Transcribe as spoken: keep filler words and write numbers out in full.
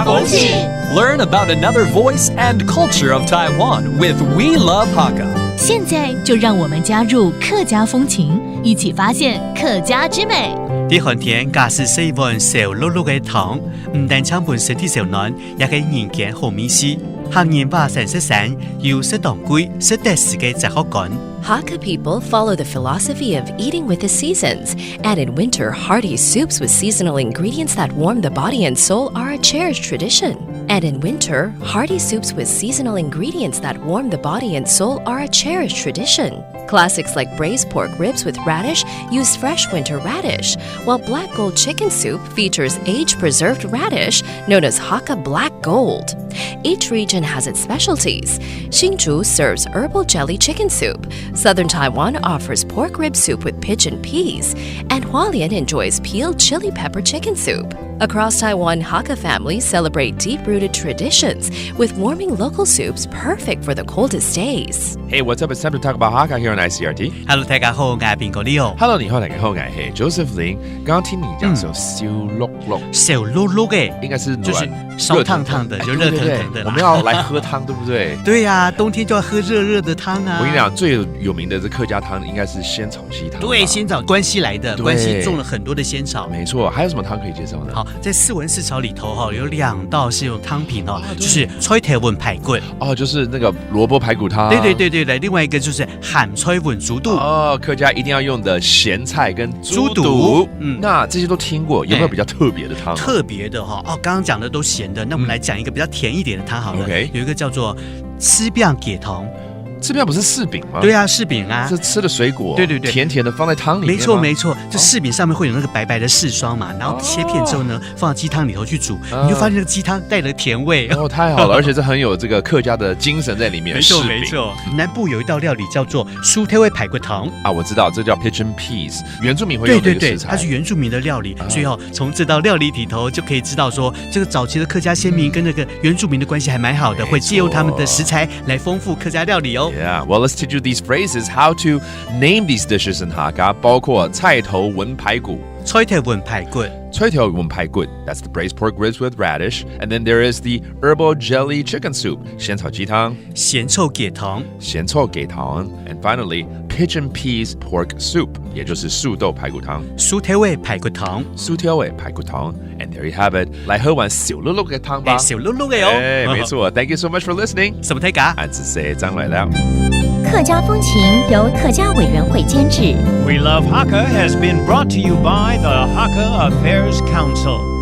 風情。 Learn about another voice and culture of Taiwan with We Love Hakka. 现在就让我们加入客家风情，一起发现客家之美。 在寒天，假使食一碗燒漉漉个湯，毋單淨分身體燒暖，也係人間好味緒。客人話三食三，有食當歸、食得時个雜學館。 Hakka people follow the philosophy of eating with the seasons, and in winter, hearty soups with seasonal ingredients that warm the body and soul are a cherished tradition. And in winter, hearty soups with seasonal ingredients that warm the body and soul are a cherished tradition. Classics like braised pork ribs with radish use fresh winter radish, while black gold chicken soup features age-preserved radish known as Hakka black gold. Each region has its specialties. Hsinchu serves herbal jelly chicken soup. Southern Taiwan offers pork rib soup with pigeon peas. And Hualien enjoys peeled chili pepper chicken soup. Across Taiwan, Hakka families celebrate deep-rooted traditions with warming local soups perfect for the coldest days. Hey, what's up? It's time to talk about Hakka here on I C R T. Hello，大家好，我係蘋果Leo。Hello，你好，大家好，我係Joseph Lin。剛剛聽你講說燒漉漉，燒漉漉个，應該是暖，就是燒燙燙的，热腾腾的，就热腾腾的啦。对对对，我们要来喝汤，对不对？对呀，冬天就要喝热热的汤啊。我跟你讲，最有名的这客家汤应该是仙草鸡汤吧。对，仙草关西来的，对。关西种了很多的仙草。没错，还有什么汤可以介绍呢？好，在四文四草里头哈，有两道是用汤品哦，啊，对。就是菜頭炆排骨。哦，就是那个萝卜排骨汤。对对对对对，另外一个就是咸菜炆豬肚。哦，客家一定要用的咸菜跟猪肚。猪肚，嗯。那这些都听过，有没有比较特别的汤啊？哎，特别的哈，哦，刚刚讲的都咸的，那我们来讲一个比较甜一点的汤好了。嗯。OK。有一个叫做糍粑鸡汤。糍粑不是柿饼吗？对啊，柿饼啊。是吃的水果，对对对。甜甜的放在汤里面吗？没错没错，这柿饼上面会有那个白白的柿霜嘛，然后切片之后呢，哦。放到鸡汤里头去煮，啊。你就发现那个鸡汤带了甜味。哦，太好了，而且这很有这个客家的精神在里面，没错柿饼。没错。南部有一道料理叫做酥条味排骨汤。啊，我知道，这叫pigeon peas，原住民会用的一个食材。对对对，它是原住民的料理，啊。所以哦，从这道料理里头就可以知道说，这个早期的客家先民跟那个原住民的关系还蛮好的，没错。会借用他们的食材来丰富客家料理哦。Yeah, well, let's teach you these phrases, how to name these dishes in Hakka, 包括菜头炆排骨。菜头炆排骨。菜头炆排骨，that's the braised pork ribs with radish. And then there is the herbal jelly chicken soup, 仙草鸡汤。仙草鸡汤。仙草鸡汤。And finally, pigeon peas pork soup, 也就是树豆排骨汤。树豆个排骨汤。树豆个排骨汤。And there you have it. 来喝碗燒漉漉个汤吧。哎，燒漉漉个哦。哎，没错。Thank you so much for listening. 什么大家？俺是谁张来了。客家风情由客家委员会监制。We Love Hakka has been brought to you by the Hakka Affairs Council.